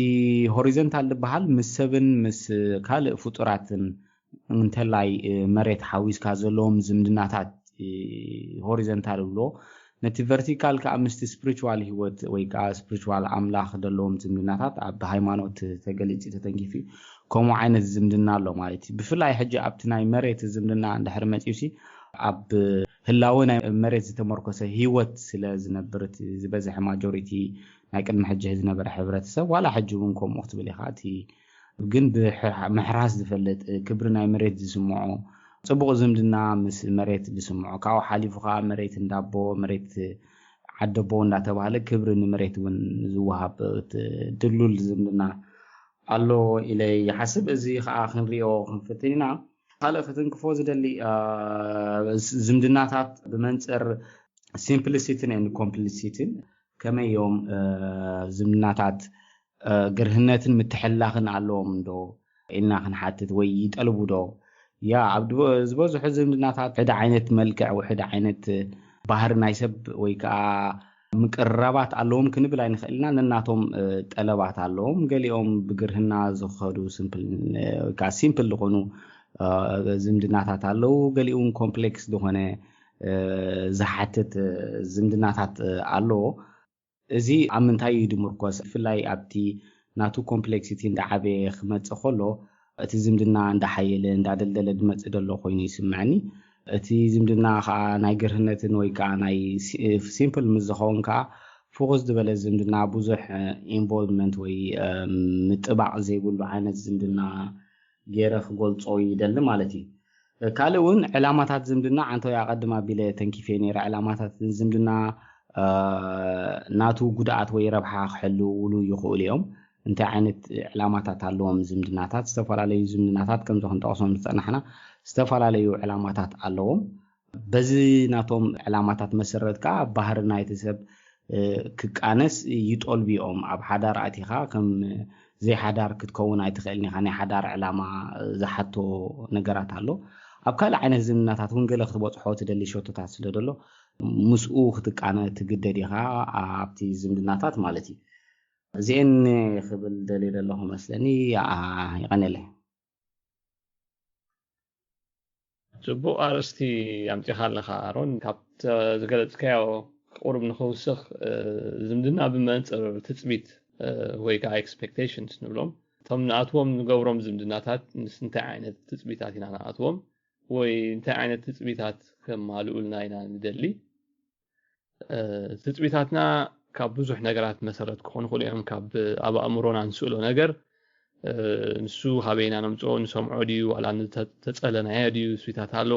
ሆሪዘንታል ዝበሃል ምስ ሰብን ምስ ካልእ ፍጡራትን እንተላይ መሬት ሓዊስካ ዘለዎም ዝምድናታት ሆሪዘንታል ይብልዎ። ነቲ ቨርቲካል ከዓ ምስቲ ስፕሪቹዋል ህይወት ወይ ከዓ ስፕሪቹዋል ኣምላኽ ዘለዎም ዝምድናታት ኣብ ሃይማኖት ተገሊፂ ተተንኪፉ ከምኡ ዓይነት ዝምድና ኣሎ ማለት እዩ። ብፍላይ ሕጂ ኣብቲ ናይ መሬት ዝምድና እንድሕር መፂኡሲ ኣብ ህላወ ናይ መሬት ዝተመርኮሰ ህይወት ስለ ዝነብር እቲ ዝበዝሐ ማጆሪቲ ናይ ቅድሚ ሕጂ ዝነበረ ሕብረተሰብ ዋላ ሕጂ እውን ከምኡ ክትብል ኢኻ። እቲ ግን ምሕራስ ዝፈልጥ ክብሪ ናይ መሬት ዝስምዖ ፅቡቕ ዝምድና ምስ መሬት ዝስምዖ ካብኡ ሓሊፉ ከዓ መሬት እንዳቦ መሬት ዓደቦ እንዳተባሃለ ክብሪ ንመሬት እውን ዝወሃብ ድሉል ዝምድና ኣሎ ኢለ ይሓስብ። እዚ ከዓ ክንሪኦ ክንፍትን ኢና። ካልእ ክትንክፎ ዝደሊ ዝምድናታት ብመንፅር simplicity ን complicity ን ከመይ እዮም ዝምድናታት ግርህነትን ምትሕልላኽን ኣለዎም እንዶ ኢልና ክንሓትት ወይ ይጠልቡ ዶ? ያ ኣብ ዝበዝሑ ዝምድናታት ሕደ ዓይነት መልክዕ ወይ ሕደ ዓይነት ባህሪ ናይ ሰብ ወይ ከዓ ምቅርራባት ኣለዎም ክንብል ኣይንኽእል ኢና። ነናቶም ጠለባት ኣለዎም። ገሊኦም ብግርህና ዝኸዱ ሲምፕል ዝኾኑ ዝምድናታት ኣለዉ። ገሊኡ ኮምፕሌክስ ዝኾነ ዝሓትት ዝምድናታት ኣለዎ። እዚ ኣብ ምንታይ እዩ ድምርኮስ? ብፍላይ ኣብቲ ናቱ ኮምፕሌክሲቲ እንዳዓበየ ክመጽእ ከሎ እቲ ዝምድና እንዳሓየለ እንዳደልደለ ድመጽእ ደሎ ኮይኑ ይስምዐኒ። እቲ ዝምድና ከዓ ናይ ግርህነትን ወይ ከዓ ናይ ሲምፕል ምስ ዝኸውን ከዓ ፍኹስ ዝበለ ዝምድና ብዙሕ ኢንቮልቭመንት ወይ ምጥባቕ ዘይብሉ ዓይነት ዝምድና ገይረ ክገልጾ ይደሊ ማለት እዩ። ካልእ እውን ዕላማታት ዝምድና ዓንተው ኣቐድም ኣቢለ ተንኪፈ ነይረ። ዕላማታት ዝምድና ናቱ ጉድኣት ወይ ረብሓ ክሕልውሉ ይኽእሉ እዮም። እንታይ ዓይነት ዕላማታት ኣለዎም ዝምድናታት? ዝተፈላለዩ ዝምድናታት ከምዚ ክንጠቕሶም ዝፀናሕና ዝተፈላለዩ ዕላማታት ኣለዎም። በዚ ናቶም ዕላማታት መሰረት ከዓ ባህሪ ናይቲ ሰብ ክቃነስ ይጠልቡ እዮም። ኣብ ሓዳር ኣቲኻ ከም ዘይሓዳር ክትከውን ኣይትኽእልን ኢኻ። ናይ ሓዳር ዕላማ ዝሓቶ ነገራት ኣሎ። ኣብ ካልእ ዓይነት ዝምድናታት እውን ገለ ክትበፅሖ ትደሊ ሸቶታት ስለ ደሎ ምስኡ ክትቃነ ትግደድ ኢኻ ኣብቲ ዝምድናታት ማለት እዩ። እዚኤን ክብል ደልየ ዘለኹ መስለኒ። ይቐነለይ። ጽቡቕ ኣርእስቲ ኣምጺኻ ኣለኻ ኣሮን። ካብ ዝገለጽካዮ ቁሩብ ንኽውስኽ ዝምድና ብመንጽር ትጽቢት ወይ ከዓ ኤክስፔክቴሽንስ ንብሎም እቶም ንኣትዎም ንገብሮም ዝምድናታት ምስ እንታይ ዓይነት ትጽቢታት ኢና ንኣትዎም ወይ እንታይ ዓይነት ትጽቢታት ከማልኡልና ኢና ንደሊ? ትጽቢታትና ካብ ብዙሕ ነገራት መሰረት ክኾኑ ይኽእሉ እዮም። ካብ ኣብ ኣእምሮና ንስእሎ ነገር ንሱ ካበይና ነምፅኦ ንሰምዖ ድዩ ዋላ ዝተፀለናዮ ድዩ ስቢታት ኣሎ።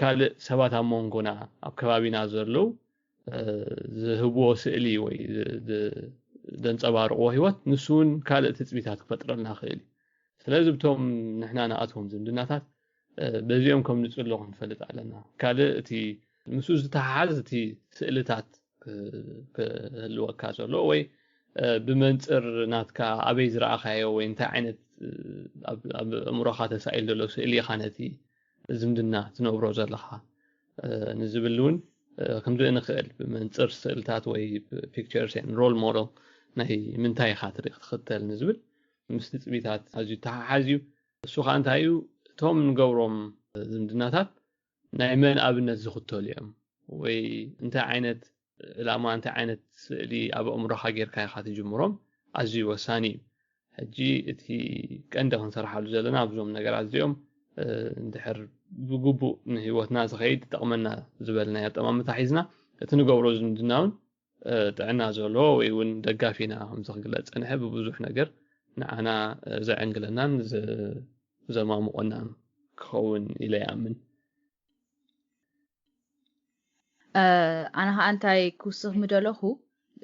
ካልእ ሰባት ኣብ መንጎና ኣብ ከባቢና ዘለዉ ዝህብዎ ስእሊ ወይ ዘንፀባርቕዎ ህይወት ንሱ እውን ካልእ ትፅቢታት ክፈጥረልና ክእል እዩ። ስለዚ ብቶም ንሕና ንኣትዎም ዝምድናታት በዚኦም ከም ንፅሎ ክንፈልጥ ኣለና። ካልእ እቲ ምስኡ ዝተሓሓዝ እቲ ስእልታት ክህልወካ ዘሎ ወይ ብመንፅር ናትካ ኣበይ ዝረኣኻዮ ወይ እንታይ ዓይነት ኣብ እምሮኻ ተሳኢል ዘሎ ስእሊ ኢኻ ነቲ ዝምድና ትነብሮ ዘለኻ ንዝብል እውን ክንርኢ ንኽእል። ብመንፅር ስእልታት ወይ ፒክቸርስ ሮል ሞደል ናይ ምንታይ ኢኻ ትርኢ ክትኽተል ንዝብል ምስ ትፅቢታት ኣዝዩ ተሓሓዝ እዩ። እሱ ከዓ እንታይ እዩ? እቶም ንገብሮም ዝምድናታት ናይ መን ኣብነት ዝኽተሉ እዮም ወይ እንታይ ዓይነት ዕላማ እንታይ ዓይነት ስእሊ ኣብ ኣእምሮኻ ጌርካ ኢኻ ትጅምሮም ኣዝዩ ወሳኒ እዩ። ሕጂ እቲ ቀንዲ ክንሰርሓሉ ዘለና ኣብዞም ነገራት እዚኦም እንድሕር ብግቡእ ንህይወትና ዝኸይድ ጠቕመና ዝበልናዮ ኣጠማምታ ሒዝና እቲ ንገብሮ ዝምድና እውን ጥዕና ዘለዎ ወይ እውን ደጋፊና ከምዚ ክግለጽ ጸንሐ ብብዙሕ ነገር ንዓና ዘዕንግለናን ዘማሙቐናን ክኸውን ኢለ ይኣምን። ኣነ ከዓ እንታይ ክውስኽ ምደለኹ፣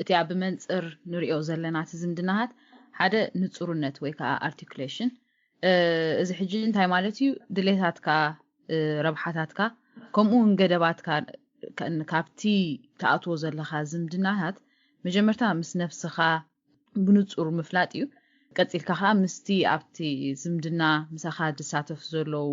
እቲ ኣብ መንፅር ንሪኦ ዘለና እቲ ዝምድናሃት ሓደ ንፁርነት ወይ ከዓ ኣርቲኩሌሽን። እዚ ሕጂ እንታይ ማለት እዩ? ድሌታትካ፣ ረብሓታትካ፣ ከምኡ እውን ገደባትካ ካብቲ ትኣትዎ ዘለካ ዝምድናታት መጀመርታ ምስ ነብስኻ ብንፁር ምፍላጥ እዩ። ቀፂልካ ከዓ ምስቲ ኣብቲ ዝምድና ምሳኻ ዝሳተፉ ዘለዉ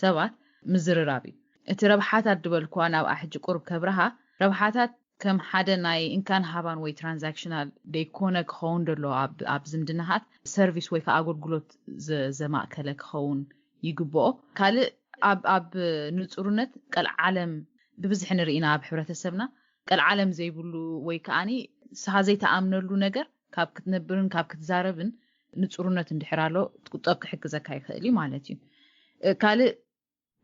ሰባት ምዝርራብ እዩ። እቲ ረብሓታት ዝበልክዋ ናብኣ ሕጂ ቁርብ ከብርሃ፣ ረብሓታት ከም ሓደ ናይ እንካን ሃባን ወይ ትራንዛክሽናል ደይኮነ ክኸውን ደሎ ኣብ ዝምድናሃት ሰርቪስ ወይ ከዓ ኣገልግሎት ዘማእከለ ክኸውን ይግብኦ። ካልእ ኣብ ንፁርነት ቀልዓለም ብብዝሒ ንርኢና ኣብ ሕብረተሰብና ቀልዓለም ዘይብሉ ወይ ከዓኒ ንስኻ ዘይተኣምነሉ ነገር ካብ ክትነብርን ካብ ክትዛረብን ንፁርነት እንድሕር ኣሎ ክትቁጠብ ክሕግዘካ ይኽእል እዩ ማለት እዩ። ካልእ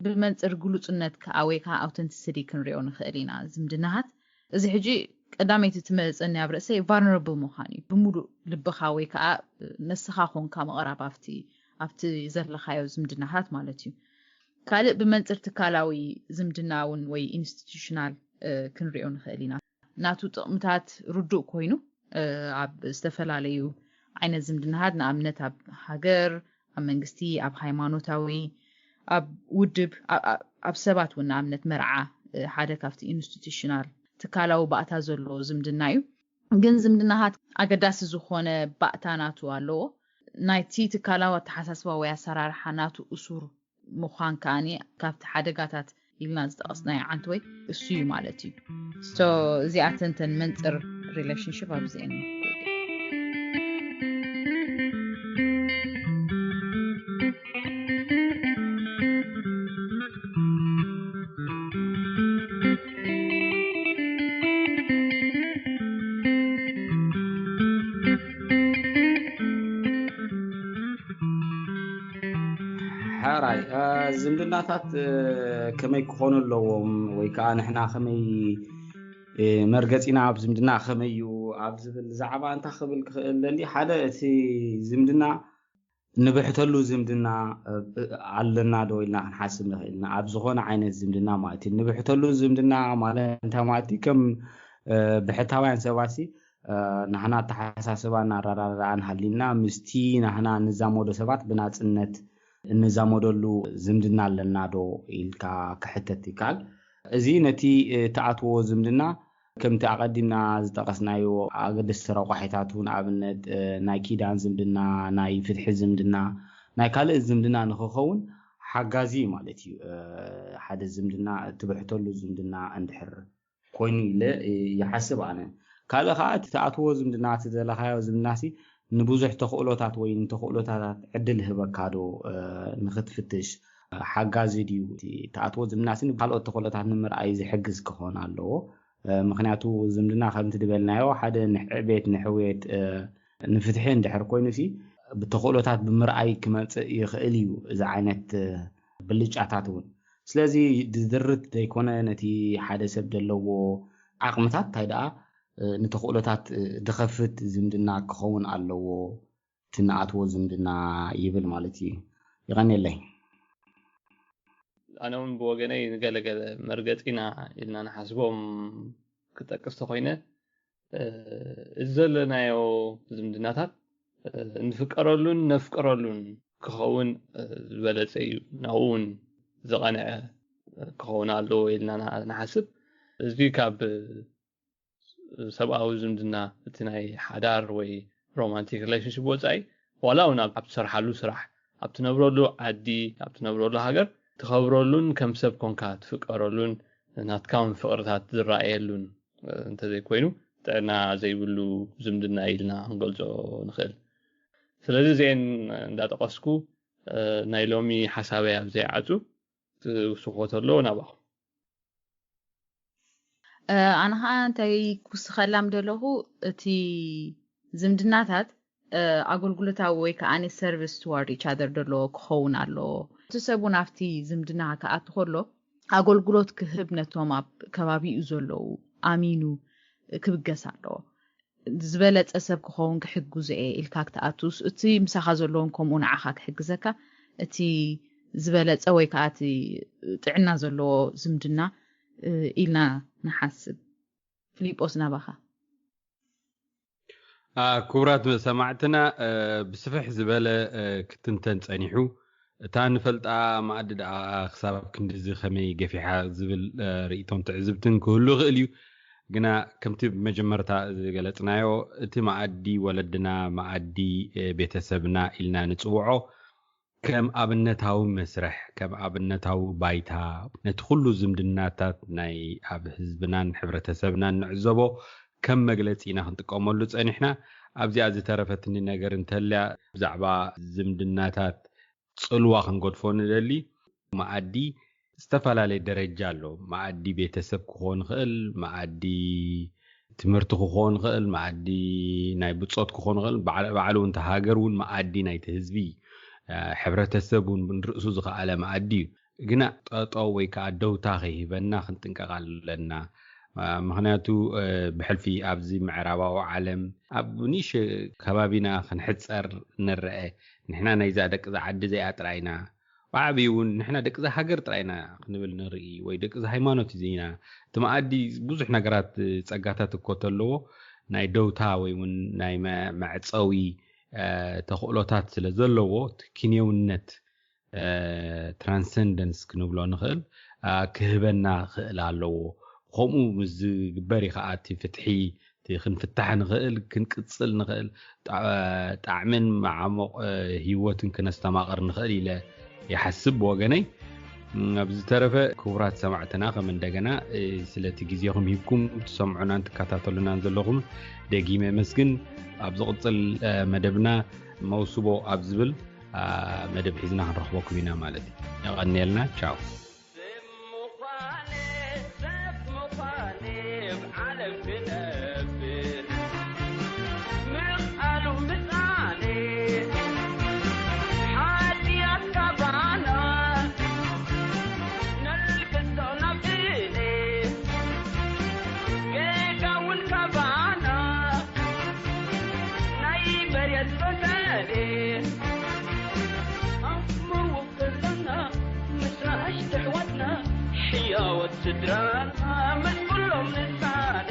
ብመንፅር ግሉፅነት ከዓ ወይ ከዓ ኣውተንቲሲቲ ክንሪኦ ንኽእል ኢና ዝምድናሃት። እዚ ሕጂ ቀዳመይቲ ትመፀኒ ኣብ ርእሰይ ቫልነራብል ምዃን እዩ። ብምሉእ ልብኻ ወይ ከዓ ነስኻ ኮንካ ምቕራብ ኣብቲ ኣብቲ ዘለኻዮ ዝምድናታት ማለት እዩ። ካልእ ብመንፅር ትካላዊ ዝምድና እውን ወይ ኢንስቲቱሽናል ክንሪኦ ንኽእል ኢና። ናቱ ጥቕምታት ርዱእ ኮይኑ ኣብ ዝተፈላለዩ ዓይነት ዝምድናታት ንኣብነት ኣብ ሃገር፣ ኣብ መንግስቲ፣ ኣብ ሃይማኖታዊ፣ ኣብ ውድብ፣ ኣብ ሰባት እውን ንኣብነት መርዓ ሓደ ካብቲ ኢንስቲቱሽናል ትካላዊ ባእታ ዘለዎ ዝምድና እዩ። ግን ዝምድናታት ኣገዳሲ ዝኾነ ባእታ ናቱ ኣለዎ። ናይቲ ትካላዊ ኣተሓሳስባ ወይ ኣሰራርሓ ናቱ እሱር ምዃን ከኣኒ ካብቲ ሓደጋታት ኢልና ዝጠቐስናዮ ዓንት ወይ እሱ እዩ ማለት እዩ። እዚኣተን ተን መንፅር ሪሌሽንሽፕ ኣብዚአን ሕራይ ዝምድናታት ከመይ ክኾኑ ኣለዎም ወይ ከዓ ንሕና ከመይ መርገፂና ኣብ ዝምድና ከመይ እዩ ኣብ ዝብል ዛዕባ እንታይ ክብል ክኽእል ደሊ ሓደ እቲ ዝምድና ንብሕተሉ ዝምድና ኣለና ዶ ኢልና ክንሓስብ ንኽእል ኢና ኣብ ዝኾነ ዓይነት ዝምድና ማለት እዩ። ንብሕተሉ ዝምድና ማለት እንታይ ማለት እዩ? ከም ብሕታውያን ሰባት ናህና ኣተሓሳስባን ኣረዳድኣን ሃሊና ምስቲ ናህና እንዛመዶ ሰባት ብናፅነት እንዛመደሉ ዝምድና ኣለና ዶ ኢልካ ክሕተት ይከኣል። እዚ ነቲ ትኣትዎ ዝምድና ከምቲ ኣቐዲምና ዝጠቐስናዮ ኣገደስቲ ረቋሒታቱ ንኣብነት ናይ ኪዳን ዝምድና፣ ናይ ፍትሒ ዝምድና፣ ናይ ካልእ ዝምድና ንኽኸውን ሓጋዚ ማለት እዩ። ሓደ ዝምድና ትብሕተሉ ዝምድና እንድሕር ኮይኑ ኢለ ይሓስብ ኣነ። ካልእ ከዓ እቲ ትኣትዎ ዝምድና እቲ ዘለኻዮ ዝምድናሲ ንብዙሕ ተኽእሎታት ወይ ንተኽእሎታት ዕድል ህበካ ዶ ንክትፍትሽ ሓጋዚ ድዩ? እቲ ትኣትዎ ዝምድናሲ ንካልኦት ተኽእሎታት ንምርኣይ ዝሕግዝ ክኾን ኣለዎ። ምክንያቱ ዝምድና ከምቲ ዝበልናዮ ሓደ ንዕቤት ንሕውየት ንፍትሒ እንድሕር ኮይኑ ሲ ብተኽእሎታት ብምርኣይ ክመፅእ ይኽእል እዩ እዚ ዓይነት ብልጫታት እውን። ስለዚ ዝድርት ዘይኮነ ነቲ ሓደ ሰብ ዘለዎ ዓቕምታት እንታይ ደኣ ንተኽእሎታት ድኸፍት ዝምድና ክኸውን ኣለዎ። ትንኣትዎ ዝምድና ይብል ማለት እዩ። ይቐንየለይ። ኣነ እውን ብወገነይ ንገለገለ መርገፂና ኢልና ንሓስቦም ክጠቅስ ተኮይነ እዚ ዘለናዮ ዝምድናታት እንፍቀረሉን ነፍቅረሉን ክኸውን ዝበለፀ እዩ። ናብኡ እውን ዝቐንዐ ክኸውን ኣለዎ ኢልና ንሓስብ። እዚ ካብ ሰብኣዊ ዝምድና እቲ ናይ ሓዳር ወይ ሮማንቲክ ሪሌሽንሽፕ ወፃኢ ዋላ እውን ኣብ ትሰርሓሉ ስራሕ፣ ኣብ ትነብረሉ ዓዲ፣ ኣብ ትነብረሉ ሃገር ትኸብረሉን ከም ሰብ ኮንካ ትፍቀረሉን ናትካ እውን ፍቕርታት ዝረኣየሉን እንተዘይኮይኑ ጥዕና ዘይብሉ ዝምድና ኢልና ክንገልፆ ንኽእል። ስለዚ እዚአን እንዳጠቐስኩ ናይ ሎሚ ሓሳበይ ኣብ ዘይዓፁ ትውስኾ ተሎ ናባኹም። ኣነ ከዓ እንታይ ክውስኸላም ደለኹ እቲ ዝምድናታት ኣገልግሎታዊ ወይ ከዓ service toward each other ደለዎ ክኸውን ኣለዎ። እቲ ሰብ እውን ኣብቲ ዝምድና ክኣቱ ከሎ ኣገልግሎት ክህብ ነቶም ኣብ ከባቢኡ ዘለዉ ኣሚኑ ክብገስ ኣለዎ። ዝበለጸ ሰብ ክኸውን ክሕግዞ እየ ኢልካ ክትኣትውስ፣ እቲ ምሳኻ ዘለውን ከምኡ ንዓኻ ክሕግዘካ፣ እቲ ዝበለጸ ወይ ከዓ እቲ ጥዕና ዘለዎ ዝምድና፣ እ፣ ኢልና ንሓስብ። ፊሊጶስ፣ ናባኻ። አ፣ ክቡራት መሰማዕትና፣ እ፣ ብስፍሕ ዝበለ፣ እ፣ ክትንተን ጸኒሑ። እታ ንፈልጣ መኣዲ ደኣ ክሳብ ክንድዚ ከመይ ገፊሓ ዝብል፣ እ፣ ርእይቶን ትዕዝብትን ክህሉ ይኽእል እዩ። ግና ከምቲ ብመጀመርታ ዝገለጽናዮ፣ እቲ መኣዲ ወለድና፣ መኣዲ፣ እ፣ ቤተሰብና ኢልና ንጽውዖ፣ ከም ኣብነታዊ መስርሕ፣ ከም ኣብነታዊ ባይታ፣ ነቲ ኩሉ ዝምድናታት ናይ ኣብ ህዝብናን ሕብረተሰብናን ንዕዘቦ ከም መግለጺ ኢና ክንጥቀመሉ ጸኒሕና። ኣብዚኣ ዝተረፈትኒ ነገር እንተልያ፣ ብዛዕባ ዝምድናታት ጽልዋ ክንገድፎ ንደሊ። መኣዲ ዝተፈላለየ ደረጃ ኣሎ። መኣዲ ቤተሰብ ክኾን ይኽእል፣ መኣዲ ትምህርቲ ክኾን ይኽእል፣ መኣዲ ናይ ብጾት ክኾን ይኽእል። ባዕ-፣ ባዕሉ እውን እቲ ሃገር እውን መኣዲ ናይቲ ህዝቢ፣ እ፣ ሕብረተሰብ እውን ንርእሱ ዝኸኣለ መኣዲ እዩ። ግና ጠጠው ወይ ከዓ ደውታ ከይህበና ክንጥንቀቕ ኣለና። እ፣ ምኽንያቱ፣ እ፣ ብሕልፊ ኣብዚ ምዕራባዊ ዓለም ኣብ ንእሽቶ ከባቢና ክንሕጸር ንረአ። ንሕና ናይዛ ደቂ እዛ ዓዲ እዚኣ ጥራይ ኢና። ብዓብዩ እውን ንሕና ደቂ እዛ ሃገር ጥራይ ኢና ክንብል ንርኢ፣ ወይ ደቂ እዛ ሃይማኖት እዚ ኢና። እቲ መኣዲ ብዙሕ ነገራት፣ ጸጋታት እኮ ተለዎ፣ ናይ ደውታ ወይ እውን ናይ መ-፣ መዕጸዊ፣ እ፣ ተኽእሎታት ስለ ዘለዎ፣ እቲ ክንየውነት፣ እ፣ ትራንሰንደንስ ክንብሎ ንኽእል፣ እ፣ ክህበና ክእል ኣለዎ። ከምኡ ምስ ዝግበር እዩ ከዓ እቲ ፍትሒ፣ እቲ ክንፍታሕ ንኽእል፣ ክንቅጽል ንኽእል፣ ጣ-፣ ጣዕምን መዓሙቕ፣ እ፣ ህይወትን ክነስተማቕር ንኽእል ኢለ ይሓስብ ብወገነይ። እም፣ ኣብ ዝተረፈ ክቡራት ሰማዕትና፣ ከም እንደገና፣ እ፣ ስለቲ ግዜኹም ሂብኩም ትሰምዑናን ትከታተሉናን ዘለኹም ደጊመ የመስግን። ኣብ ዝቕጽል፣ እ፣ መደብና መውስቦ ኣብ ዝብል፣ እ፣ መደብ ሒዝና ክንረኽበኩም ኢና ማለት እዩ። የቐንየልና። ቻው። ሰብ ምዃነ፣ ሰብ ምዃነ፣ ብዓለም ክነብር፣ ምዕቃሉ ምጻኔ፣ ሓጢኣት ካባና፣ ነልግሶ ናብ እኔ፣ ጌጋ እውን ካባና፣ ናይ መሬት በደሌ፣ ኣብ ምውክልና፣ ምስ ንኣሽቱ ኣሕዋትና፣ ሕያወት ስድራና፣ ምስ ኩሎም ንሳኔ።